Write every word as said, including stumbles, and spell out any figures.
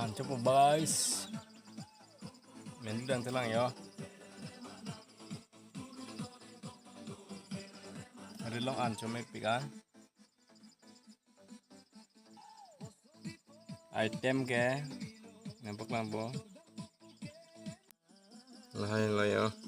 Ancho po guys. Menu dang telang yo. Hari long ancho mepik an. Item ke nampak lang po. Lahai lo yo.